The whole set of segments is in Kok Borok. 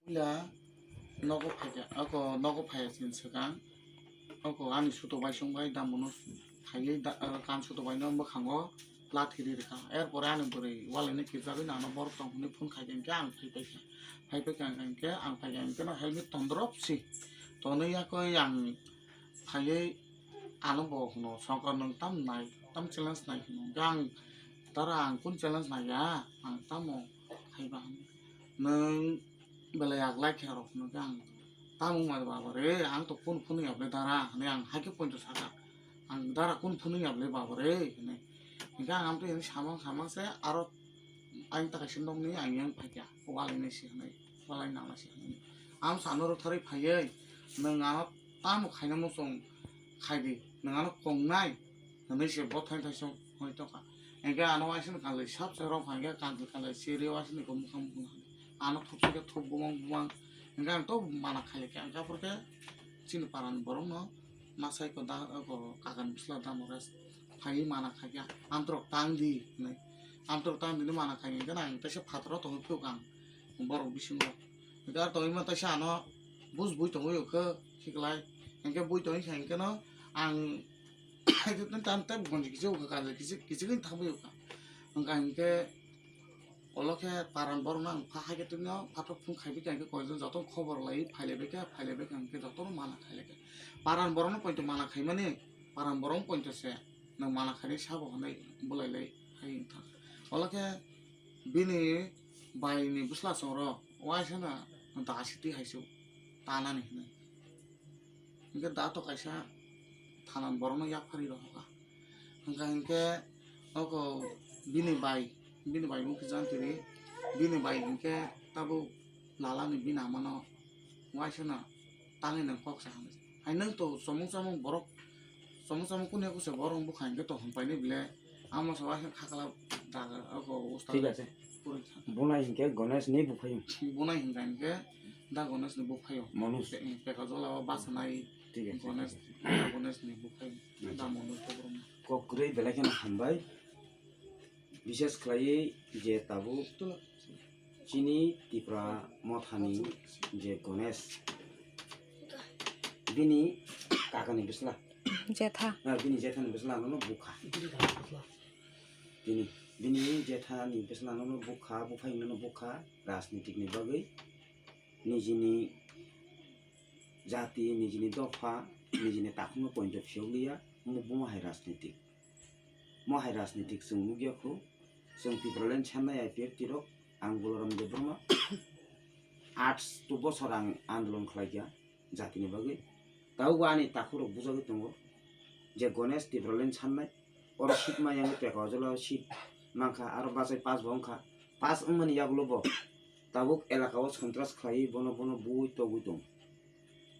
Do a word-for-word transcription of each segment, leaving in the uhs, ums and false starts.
Puila nogo phaikha, ako nogo phaiya chini swkang. Ako ani suto bai song bai damono phaiwi da, ah, kan suto bai no mwkhango lathi ri rwkha. Er pore ani bwrwi walai no kichagwi nang no borok tong hwnwi phone khai kha, hwnkhe ang phai paikha. Phai paikha hwnkhe ang phai kha hwnkhe no helmet tondrop si tonwi yakoi ang phaiwi ano bo hwno, "Songkar, nwng tam nai, tam challenge nai?" hwno. Hwnkhe ang, "Dara, ang kun challenge naiya, ang tamo khaiba?" hwnwi. Nwng belai yaglai khe rok hwnwi khe ang tamo wngmani baba re, ang to kunu phunwi ya ble dara hwnwi ang hai khe poito saka. Ang dara kunu phunwi ya ble baba re hwnwi. Hwnkhe ang amtwi hwnwi samang samang se aro ayang ta kaisa nokni ayang phai kha, walai nai se hwnwi, walai nang nai se hwnwi. Ang sano rwtharwi phaiwi nwng ano tamo khaina muchung khai di, nwng ano kongnai hwnwi se bo thai thai se hwnwi tongkha. Hwnkhe ano waisano kanlwi sap se rok hai khe kanlwi kanlwi siri waisano khe mukhang mukhang hai. Ano thupsa khe thup bumang bumang. Hwnkhe ang to mana khailai khe, hwnkhe aphuru khe chini parani borokno masai ko da, ko kakani bwsla damo rest phaiwi mana khai khe, "Amtwrok tang di," hwnwi. "Amtwrok tang di," hwnwi mana khai khe ang teisa phataro tongwi phiyok ang borok bisingo. Hwnkhe aro tongwi ma teisa ano buj bui tongwi khe khiklai. Hwnkhe bui tongwi kha hwnkhe no ang tam tei gonji kisa ukha, kisa kisa kisa thangwi ukha. Hwnkha hwnkhe Olo khe paran borokno ang pha hai khe twino phatok phung khaibi kha hwnkhe koijon jotono khobor laiwi phailaibai kha, phailaibai kha hwnkhe jotono mana khailai kha. Paran borokno poito mana khaimani, paran borokno poito se nwng mana khainai sabo hwnwi bwlai lai hai wngkha. Olo khe bini baini bwsla chwngno waisano da sitwi hai se tanani hwnwi. Hwnkhe da to kaisa thanan borokno yapharwi rohorkha. Hwnkha hwnkhe oko bini bai, bini bai wngkhe jantiri, bini bai hwnkhe tabuk lalani bini amano waisano tangwi nang kok sa hwnwi. Hai nwng to chomung chamung borok, chomung chamung kunu eko se borok wngkha hwnkhe to hwnpainai bile. Amo se waisa khakla daga, oko ustad. Thik ache. Puri kha. Bunai hinkhe Ganesh ni buphaiyung. Bunai hinkha hinkhe da Ganesh ni buphaiyung. Manus. Pe-, pekha jola o basa nai. Thik ache, Ganesh, thik ache. Ganesh ni buphaiyung. Acha. Da Manus Debbarma. Kok kwrwi belai kheno hambai. Bishes khlaiwi je tabuk Chini Tipra mothani je Ganesh, bini kakani bwsla. Jetha. Ah, bini jethani bwsla nono bukha. Bini, bini jethani bwsla nono bukha, buphai nono bukha, rajnitik ni bagwi. Nijini jati, nijini dopha, nijini takhukno point o phiyokliya, omo buma hai rajnitik. Mo hai rajnitik chwng nukya khu, chwng Tipraland sannai I P F T rok, ang Balaram Debbarma, aat to bosor ang andolon khlaikha jatini bagwi. Tabukbo ani takhukrok bujagwi tongo je Ganesh Tipraland sannai, oro seat maya wngwi pekha ojolao seat mankha, aro bachai pass bo wngkha. Pass wngmani yagulo bo tabuk elaka o sontras khlaiwi bono, bono bui togwi tongo.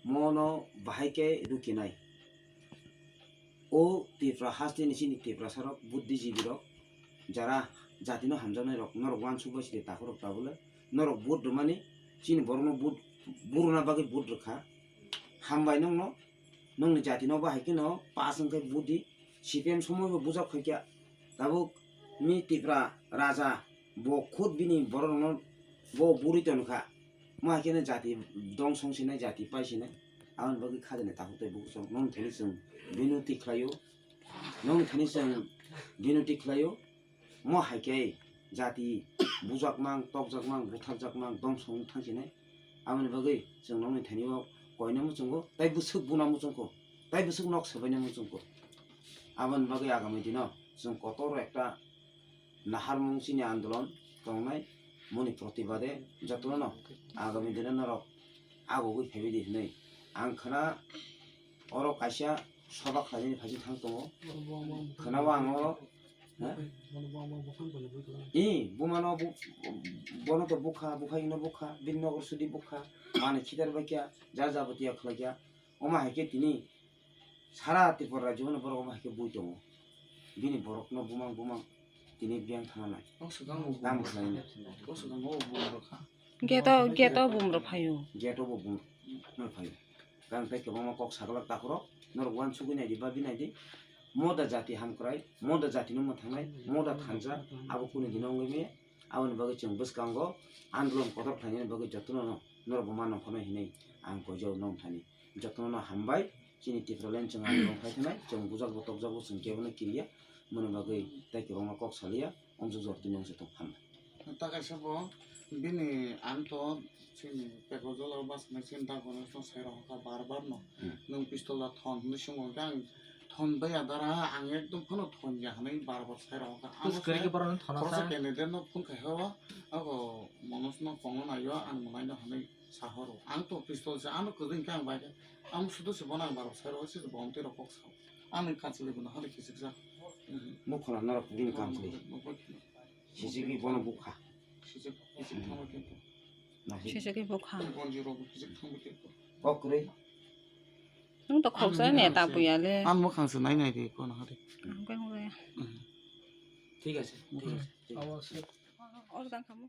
Mono bahai khe dukinai. O Tipra hasteni chini Tiprasarok, buddhijibirok, jara jatino hamjaknairok, norok uansuk bai sidi takhukrok tabule, norok vote rwmani, chini borokno vote, buruna bagwi vote rwkha. Hambai nokno, nokni jatino bahai kheno pass wngkhe vote di, C P M somoibo bujak phaikha. Tabuk mi Tipra raja, bo khud bini borokno bo buri tonkha. Mo hai kheno jati dong song sinai, jati pai sinai. Aboni bagwi khajani takhuk tei bukuchwng nong thani chwng binuti khlaio. Nong thani chwng binuti khlaio. Mo hai khe jati bujakmang, tokjakmang, butharjakmang, dong song thang sinai. Aboni bagwi chwng nongni thani o koina muchungo, tei bwswk buna muchungkho, tei bwswk nok swbaina muchungkho. Aboni bagwi agami dino chwng kotor ekta naharmung chini andolon tongnai, moni protibade jotono no agami dino norok agogwi phaibai di hinwi ang khna, oro kaisa soba khlainani phaising thang tongo, khna o ang oro, ha? I, bumano bu-, bono to bukha, buphaino bukha, bini nogor sudi bukha, mani khitar baikha, ja jabotiya khlaikha, omo hai khe tini Sara Tripura rajyo no borok omo hai khe bui tongo. Bini borokno bumang bumang tini biyang thana nai. Tamo khlainai. Geto, geto bumrok phaio. Geto bo bumrok phaio. Kang tei kwbangma kok saglak takhorok norok uansugwi naidi, babi naidi. Moda jati hamkrai, moda jati no mwthangnai, moda thansa, abo kunu dino wngwi maya. Aboni bagwi chwng bwskango andolon kotor khlainani bagwi jotono no Norok bo ma nongkhornai hinwi ang koijao nong thani. Jotono no hambai, chini Tipraland chwng ang rong phai thanai, chwng bujak bo tokjak bo chwng kebo no kiriya, moni bagwi tei kwbangma kok saliya, omjwk jor twi nong se tong hambai. Ta kaisa bo bini ang to chini pekojolo bas nai chini dagono to sai rok kha bar bar no. Hmm. Nwng pistol da thon hinwi swngo hwnkhe ang thon baiya dara ang ekdom phano thon ya hinwi bar bar sai rok kha. Tus kwrwi khe borok no thona sa. Khoroksa candidate no phone khai ho, ago Manoj no phone no naio ang mwlai no hinwi sa horo. Ang to pistol se ano kwrwi hwnkhe ang bai khe. Ang sudo se bono ang bar bar sai rok se bo amtwi rok kok sa. Ani kanchwlwi bono hali kichik jak. Mukhola norok bini kanchwlwi. Sijigwi bono bukha. Sijigwi bukha. Kok kwrwi. Nwng to khoksa ne ta buya le. Ang mukhang se nai nai de kono hade. Ang khe hore. Thik ase, thik ase, thik ase. Or dang khamu.